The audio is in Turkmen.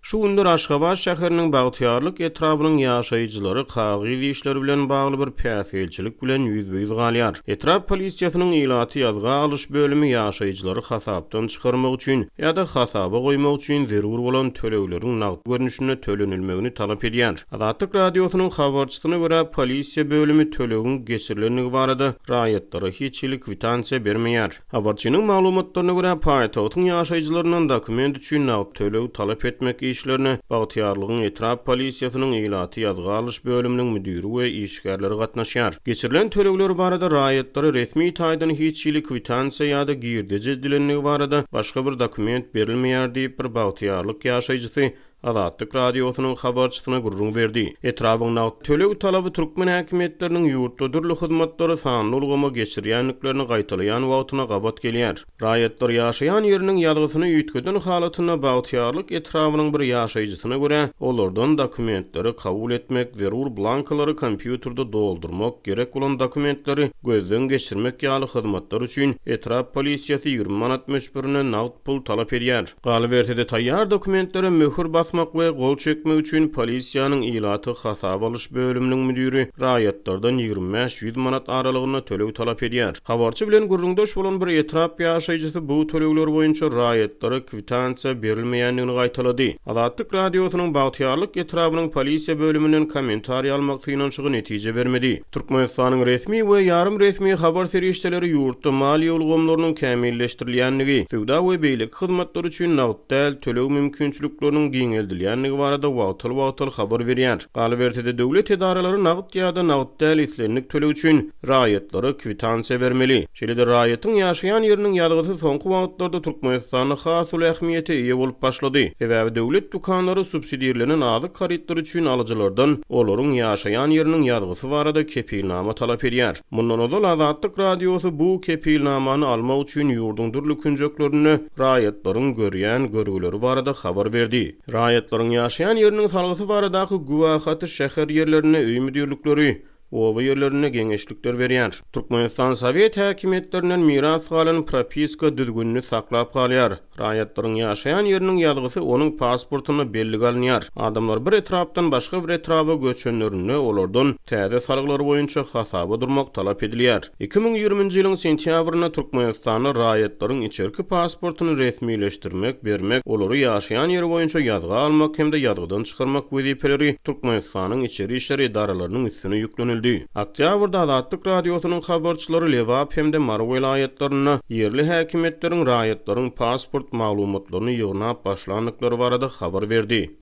Şu günler Aşgabat şäheriniň Bagtyýarlyk etrabynyň ýaşaýjylary kagyz işleri bilen bagly bir päsgelçilik bilen ýüzbe-ýüz galýar. Etrap polisiýasynyň ilaty ýazga alyş bölümi ýaşaýjylary hasapdan çykarmak üçin ýa-da hasaba goýmak üçin zerur bolan tölegleriň nagt görnüşinde tölenilmegini talap edýär. Azatlyk Radiosynyň habarçysyna görä, polisiýa bölümi tölegiň geçirilendigi barada raýatlara hiç hili kwitansiýa bermeýär. Habarçynyň maglumatlaryna görä, paýtagtyň ýaşaýjylaryndan dokument üçin nagt töleg talap etmek işlerine Bagtyýarlygyň etrap polisiýasynyň ilaty ýazga alyş bölüminiň müdiri we işgärleri gatnaşýar. Geçirilen tölegler barada raýatlara resmi taýdan hiç hili kwitansiýa ýa-da girdeji edilendigi barada başga bir dokument berilmeýär diýip, bir bagtyýarlyk ýaşaýjysy Azatlyk Radiosynyň habarçysyna gürrüň berdi. Etrabyň nagt töleg talaby türkmen häkimiýetleriniň ýurtda dürli hyzmatlary sanly ulgama geçirýändiklerini gaýtalaýan wagtyna gabat gelýär. Raýatlar ýaşaýan ýeriniň ýazgysyny üýtgeden halatynda Bagtyýarlyk etrabynyň bir ýaşaýjysyna görä, olardan dokumentleri kabul etmek, zerur blankalary kompýuterde doldurmak, gerek bolan dokumentleri gözden geçirmek ýaly hyzmatlar üçin etrap polisiýasy 20 manat möçberinde nagt pul talap edýär. Galyberse-de, taýýar dokumentlere möhür basmak we gol çekmek üçin polisiýanyň ilaty hasaba alyş bölüminiň müdiri raýatlardan 25, 100 manat aralygynda töleg talap edýär. Habarçy bilen gürrüňdeş bolan bir etrap ýaşaýjysy bu tölegler boýunça raýatlara kwitansiýa berilmeýändigini gaýtalady. Azatlyk Radiosynyň Bagtyýarlyk etrabynyň polisiýa bölüminden kommentariý almak synanyşygy netije bermedi. Türkmenistanyň resmi we ýarym resmi habar serişdeleri ýurtda maliýe ulgamlarynyň kämilleşdirilýändigi, söwda we beýleki hyzmatlar üçin nagt däl töleg mümkinçilikleriniň giňeldilýändigi barada wagtal-wagtal habar berýär. Galyberse-de, döwlet edaralary nagt ýa-da nagt däl islendik töleg üçin raýatlara kwitansiýa bermeli. Şeýle-de raýatyň ýaşaýan ýeriniň ýazgysy soňky wagtlarda Türkmenistanda has uly ähmiýete eýe bolup başlady. Sebäbi döwlet dükanlary subsidirlenen azyk harytlary üçin alyjylardan olaryň ýaşaýan ýeriniň ýazgysy barada kepilnama talap edýär. Mundan ozal Azatlyk Radiosy bu kepilnamany almak üçin ýurduň dürli künjeklerinde raýatlaryň görýän görgüleri barada habar berdi. Raýatlaryň ýaşaýan ýeriniň salgysy baradaky güwähaty şäher ýerlerinde öý müdirlikleri, Oba ýerlerinde geňeşlikler berýär. Türkmenistan sowet häkimiýetlerinden miras galan propiska düzgünini saklap galýar. Raýatlaryň ýaşaýan ýeriniň ýazgysy onuň pasportynda bellige alynýar. Adamlar bir etrapdan başga bir etraba göçenlerinde olardan täze salgylar boýunça hasaba durmak talap edilýär. 2020-nji ýylyň sentýabrynda Türkmenistanda raýatlaryň içerki pasportyny resmileşdirmek, bermek, olary ýaşaýan ýeri boýunça ýazga almak hem-de ýazgydan çykarmak wezipeleri Türkmenistanyň içeri işler edaralarynyň üstüne ýüklenildi. Oktýabrda Azatlyk Radiosynyň habarçylary Lebap hem-de Mary welaýatlarynda ýerli häkimiýetleriň raýatlaryň pasport maglumatlaryny ýygnap başlandyklary barada habar berdi.